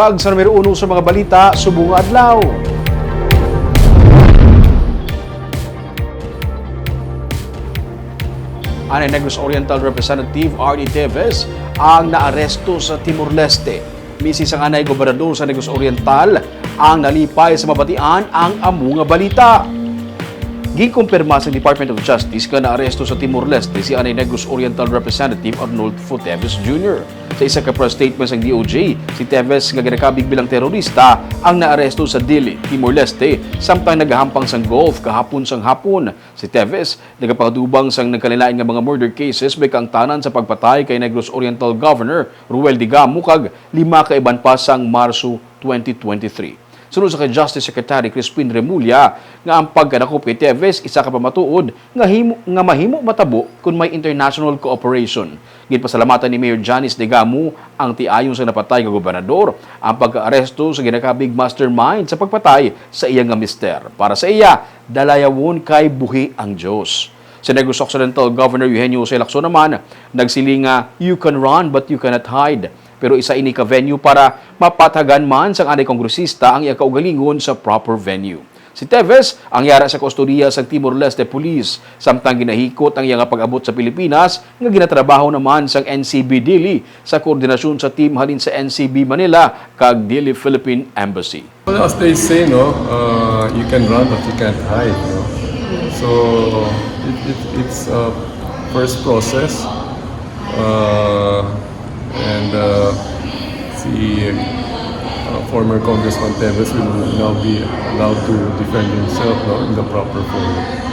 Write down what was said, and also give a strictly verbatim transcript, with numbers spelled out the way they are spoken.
Kag sa numero uno sa mga balita subong nga adlaw. Anay Negros Oriental Representative Arnie Teves ang naaresto sa Timor-Leste. Misis sang anay gobernador sa Negros Oriental ang nalipay sa mabatian ang amo nga balita. Ginkumpirma sa Department of Justice nga naaresto sa Timor-Leste si anay Negros Oriental Representative Arnulfo Teves Junior. Sa isa ka press statement sang D O J, si Teves nga ginakabig bilang terorista ang naaresto sa Dili, Timor-Leste, samtang nagahampang sang Gulf kahapon sang hapon. Si Teves nagapaatubang sang nagkalain-lain nga mga murder cases may kaangtanan sa pagpatay kay Negros Oriental Governor Ruel Digamo kag lima ka iban pa sang Marso twenty twenty-three. Suno sa kay Justice Secretary Crispin Remulla nga ang pagkadakop kay Teves isa ka pamatuod nga himo, nga mahimo matabo kon may international cooperation. Ginpasalamatan ni Mayor Janice Digamo ang tiayon sang napatay nga gobernador, ang pagkaaresto sa ginakabig mastermind sa pagpatay sa iya nga mister. Para sa iya, dalayawon kay buhi ang Dios. Si Negros Occidental Governor Eugenio Jose Lacson naman nagsiling nga, "You can run but you cannot hide." Pero isa ini ka venue para mapatagan man sang anay kongresista ang iya kaugalingon sa proper venue. Si Teves ang yara sa kustodiya sang Timor-Leste Police, samtang ginahikot ang iya nga pag-abot sa Pilipinas nga ginatrabaho naman sang N C B Dili sa koordinasyon sa team halin sa N C B Manila kag Dili Philippine Embassy. Well, as they say, no, uh, you can run but you can't hide, no? So it, it, it's a first process, uh, and uh, si uh, former Congressman Teves will now be allowed to defend himself, no, in the proper form.